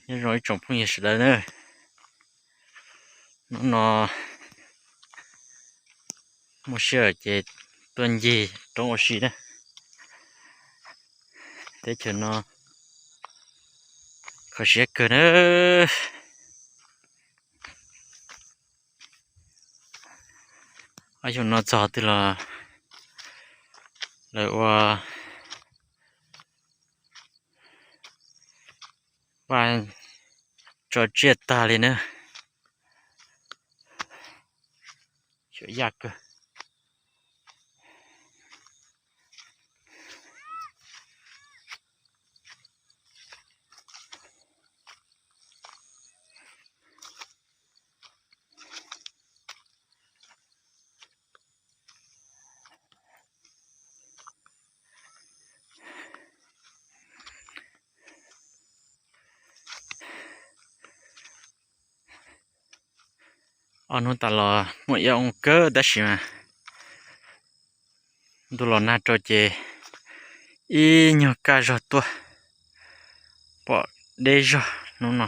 Nyob zoo ib tsoom phooj ywg sawv daws na, hnub no muaj sij hawm ces tuaj ncig roob ua si na. Teb chaws no kho siab kawg na. Ob xyoos no txog twg los lawv ua vaj tso tsiaj tag li na. Xyuam yaj kawg. Ob hnub tas los muaj ib oo kawg tab sis mas ntuj los nag rau ces ib nyuag kaj zog tuaj, pom deb zog hnub no.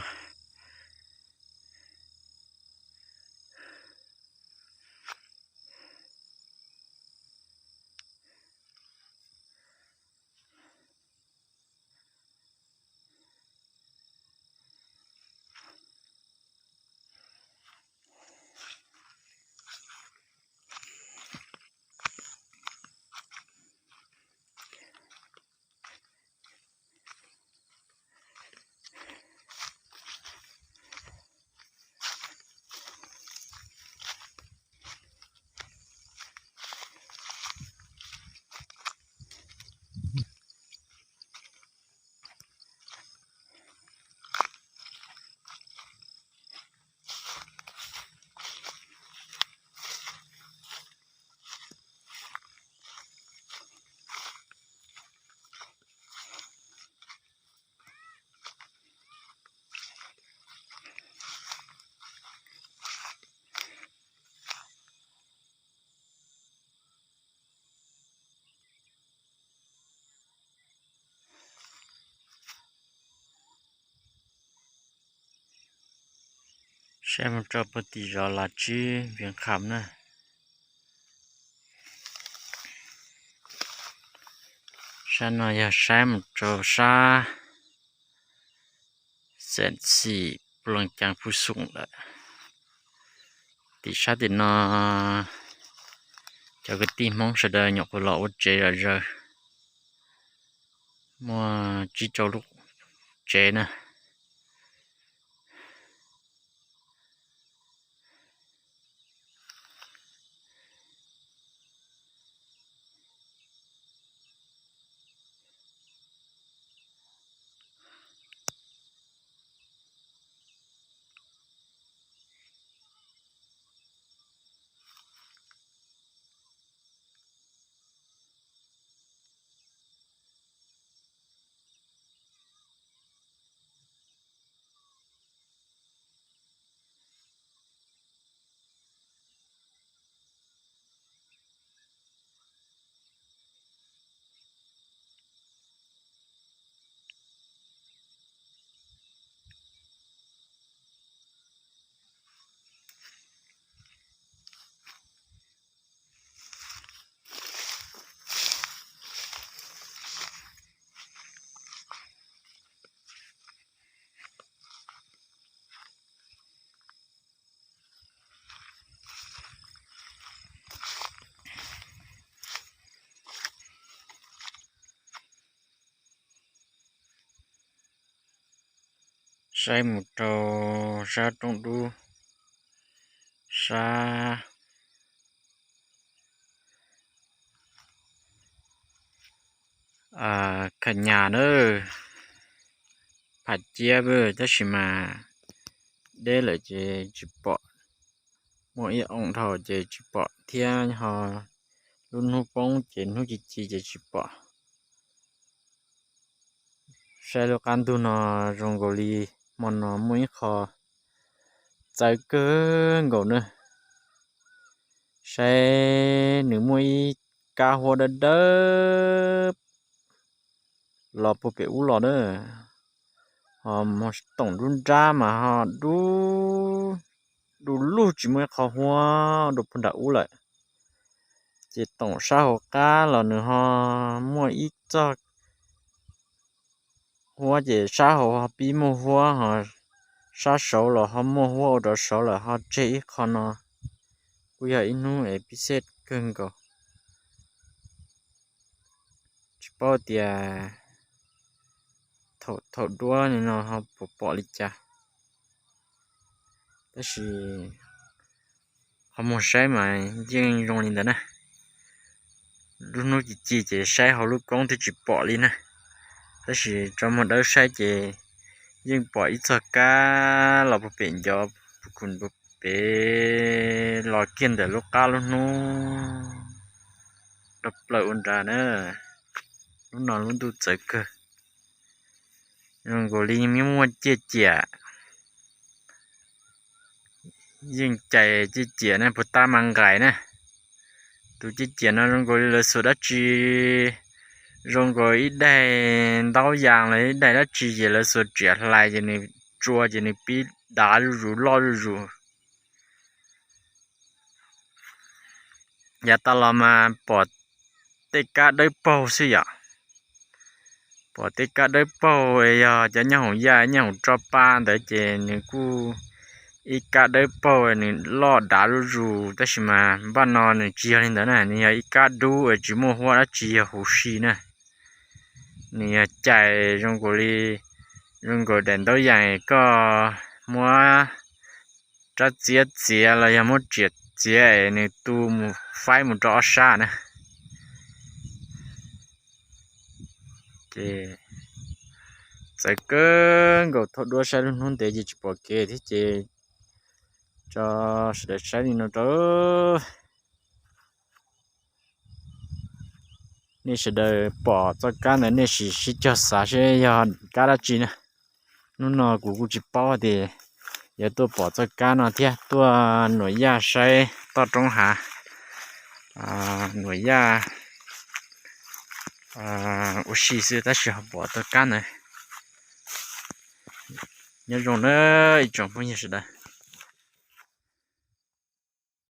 Saib mus rau puag tim zos Los Tsib Vias Kham na. Sab no yog saib mus rau sab Xeem Xim, Ploos Caas, Phu Xoom lawm. Tim sab tim no cov kwv tij Hmoob sawv daws nyuam qhuav los ua tsev zom zaws, muaj tsib rau lub tsev na. Saib mus rau sab rooj dub, sab Kham Nyas na, Pham Ciab, tab sis mas deb lawm ces tsis pom. Muaj ib oo dhau ces tsis pom thiab ho lub hnub poob ces hnub ci ci ces tsis pom. Saib lub qab ntug no zoo nkaus li hmo no muaj ib qho txawv kawg nkaus na. Saib nws muaj ib kab huab dawb dawb los puag pem ub los na. Toom nruab nrab mas ho dub, du lug tsis muaj ib qho huab dua puag nram ub lawm. Ces toom sab hauv qab los nws ho muaj ib txoj huab ces sab hauv ho pib muaj huab ho sab saud los ho muaj huab ua rau saud lawm ho tseg ib qho no. Kuj yog ib hnub es pib xej kawg nkaus. Tsis paub tias thaum duab li no ho puas pom li cas, tab sis ho mus saib mas yeej zoo li ntawd na. Lub hnub ci ci ces saib hauv lub koob twb tsis pom li na, tab sis tso muag dawb saib ces yeej pom ib txoj kab los puag pem ncov, puag pem los kiag ntawm lub qab lub hnub rau plaws ua nrad na. Lub no lub ntuj txawv kawg, zoo nkaus li muaj ciaj ciam, yeej cais ciaj ciam na, puag ta mas nqaim na. Tus ciaj ciam no zoo nkaus li lawv xuas dab tsi, zoo nkaus ib daig ntaub yas los ib daig dab tsi ces lawv xuas riam hlais ces nws tsua ces nws pib dav zuj zus loj zuj zus. Yav tas los mas pom tej kab dawb paug xwb yom. Pom tej kab dawb paug yog cov nyob hoom yaj nyob hoom roj paj ntawd ces nws kuj ib kab dawb paug nws loj dav zuj zus, tab sis mas npaj no nws tsis yog li ntawd na, nws yog ib kab dub tsis muaj huab dab tsi yog huv si na. Nws yog cais zoo nkaus li, zoo nkaus daim ntaub yas koj muab rab txiab txiav los yog muab riam txiav es nws tu mus faib mus rau ob sab na. Ces txawv kawg nkaus, thaum duab saib lub hnub ntev ces tsis pom kev thiab ces tso sawv daws saib li no rau. Nej sawv daws pom txoj kab ntawd nej sim sib cog xav seb yog kab dab tsi na. Hnub no kuv kuj tsis paub tias yuav tuaj pom txoj kab no thiab. Tuaj nuam yaj saib toj roob hav, nuam yaj ua si xwb tab sis ho pom txoj kab ntawd. Nyob zoo na ib tsoom phooj ywg sawv daws.